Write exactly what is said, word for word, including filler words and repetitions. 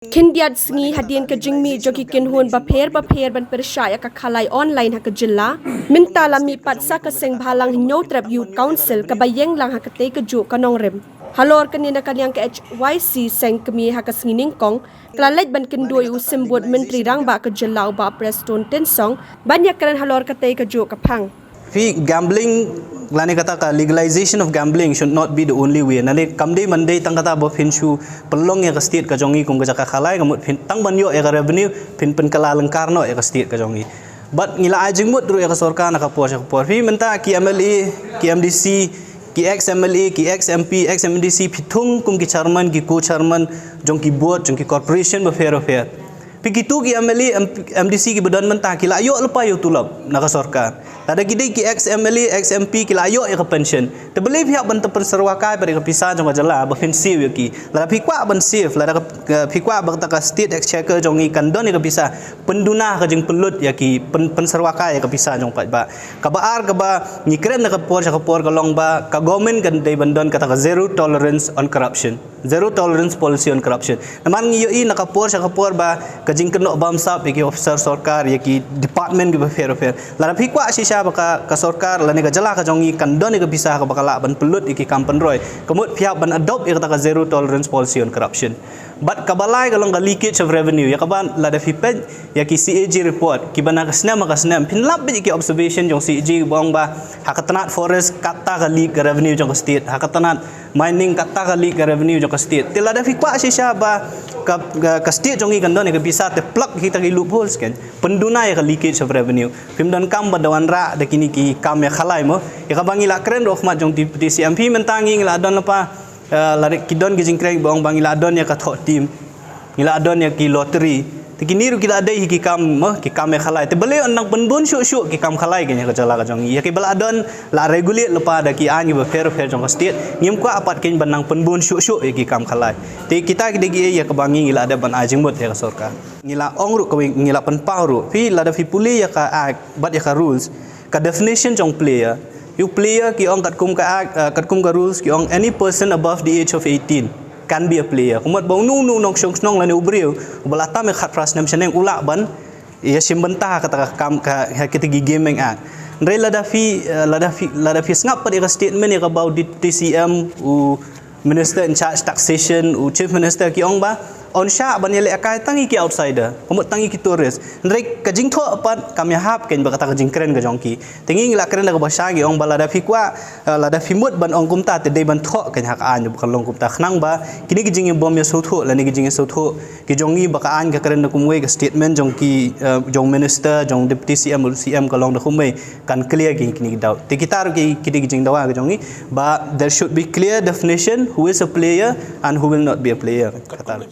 Khyndiat sngi hadien ka jingmih jong ki kynhun bapher bapher ban pyrshah ïa ka khalai online ha ka jylla, mynta la mih pat sa ka seng bhalang Hynñiewtrep Youth Council kaba ïeng lang ha katei kajuh ka nongrim. Halor kane na ka liang ka H Y C seng kmie ha ka sngi nyngkong ka la leit ban kynduh ïa u symbud Myntri Rangbah ka jylla u Bah Prestone Tynsong ban ïakren halor katei kajuh ka phang. Phi, gambling lane kata ka legalization of gambling should not be the only way. Nane kam dei ban dei tang kata ba phin shu pynlong ïa ka state ka jong ngi kum ka jaka khalai, ka mut phin tang ban ïoh ïa ka revenue, phin pynkylla lyngkar noh ïa ka state ka jong ngi. Bad ngi la ai jingmut ruh ïa ka sorkar na ka por sha ka por. Phi, mynta ki M L A, ki M D C, ki ex M L A, ki ex M P, ex M D C, phi thung kum ki chairman, ki co-chairman jong ki board, jong ki corporation bapher bapher. Phi, kitu ki M L A, M-, M D C kiba don mynta ki la ïoh lypa ïa u tulop na ka sorkar. Lada ki dei ki ex M L A, ex M P ki la ïoh ïa ka pension. Te balei phi hap ban tang pynsyrwa kai bad ïa ka pisa jong ka jylla ba phin siew ïa ki. Lada phi kwah ban siew, lada ka, ka, phi kwah ba kata ka state exchequer jong ngi kan don ïa ka pisa, pynduna ka jingpynlut ïa ki, pyn, pynsyrwa kai ïa ka pisa jong paidbah. Kaba ar kaba ngi kren na ka por sha ka por ka long ba ka government kan dei ban don kata ka zero tolerance on corruption. Zero tolerance policy on corruption. Namar ngi ïohi na ka por sha ka por ba ka jingkynnoh bamsap ïa ki officer sorkar, ïa ki department kiba pher pher. Lada phi kwah shisha ba ka, ka sorkar lane ka jylla ka jong ngi kan don ïa ka pisa kaba ka lah ban pynlut ïa ki kam pynroi, ka mut phi hap ban adopt ïa kata ka zero tolerance policy on corruption. Bad kaba lai ka long ka leakage of revenue, ïa kaba lada phi peit ïa ki C A G report kiba na ka snem ha ka snem, phin lap beit ïa ki observation jong C A G ba ong ba ha ka tnat forest kata ka leak ka revenue jong ka state, ha ka tnat mining kata ka leak ka revenue jong ka state. Te lada phi kwah shisha ba ka, ka, ka state jong ngi kan don ïa ka pisa, te plug kita ki loopholes, kan pynduna ïa ka leakage of revenue. Phim donkam ba da wanrah da kine ki kam ïa khalai mo. Ïa kaba ngi la kren ruh ha khmat jong Deputy C M, phi, mynta ngi, ngi la don lypa, eh, lada ki don ki jingkren ba ong ba ngi la don ïa ka thoh team, ngi la don ïa ki lottery. Te kine ruh ki la dei hi ki kam mo, ki kam ïa khalai. Te balei yn nang pynbun shuh shuh ki kam khalai kane ha ka jylla ka jong ngi. Ïa kiba la don la regulate lypa da ki aiñ kiba pher pher jong ka state. Ngim kwah pat kane ban nang pynbun shuh shuh ïa ki kam khalai. Te kita ki dei kiei ïa kaba ngi, ngi la dep ban ai jingmut ïa ka sorkar. Ngi la ong ruh kawei, ngi la pynpaw ruh. Phi, lada phi pule ïa ka act bad ïa ka rules, ka definition jong player. Ïa u player ki ong katkum ka act, eh, katkum ka rules ki ong any person above the age of eighteen can be a player. Ka mut ba uno uno u nongshong shnong lane u briew uba la tam ïa khatphra snem shaneng u lah ban ïashim bynta ha kata ka kam, ka, ha kita ki gaming act. Hynrei lada phi, eh, lada phi, lada phi sngap pat ïa ka statement ïa kaba u Deputy C M, u Minister in charge taxation, u Chief Minister, ki ong ba yn shah ban ïalehkai tang ïa ki outsider, ka mut tang ïa ki tourist. Hynrei ka jingthoh pat kam ïahap kane bad kata ka jingkren ka jong ki. Te ngi, ngi la kren da kaba shai, ngi ong ba lada phi kwah, eh, lada phi mut ban ong kumta, te dei ban thoh kane ha ka aiñ ba kan long kumta, khnang ba kine ki jingïabym ïasngewthuh lane ki jingïasngewthuh ki jong ngi ba ka aiñ ka kren da kumwei, ka statement jong ki, eh, jong minister, jong Deputy C M, C M ka long da kumwei, kan clear kine, kine ki doubt. Te kita ruh ki, kine ki jingdawa ka jong ngi ba there should be clear definition who is a player and who will not be a player. Kata ruh.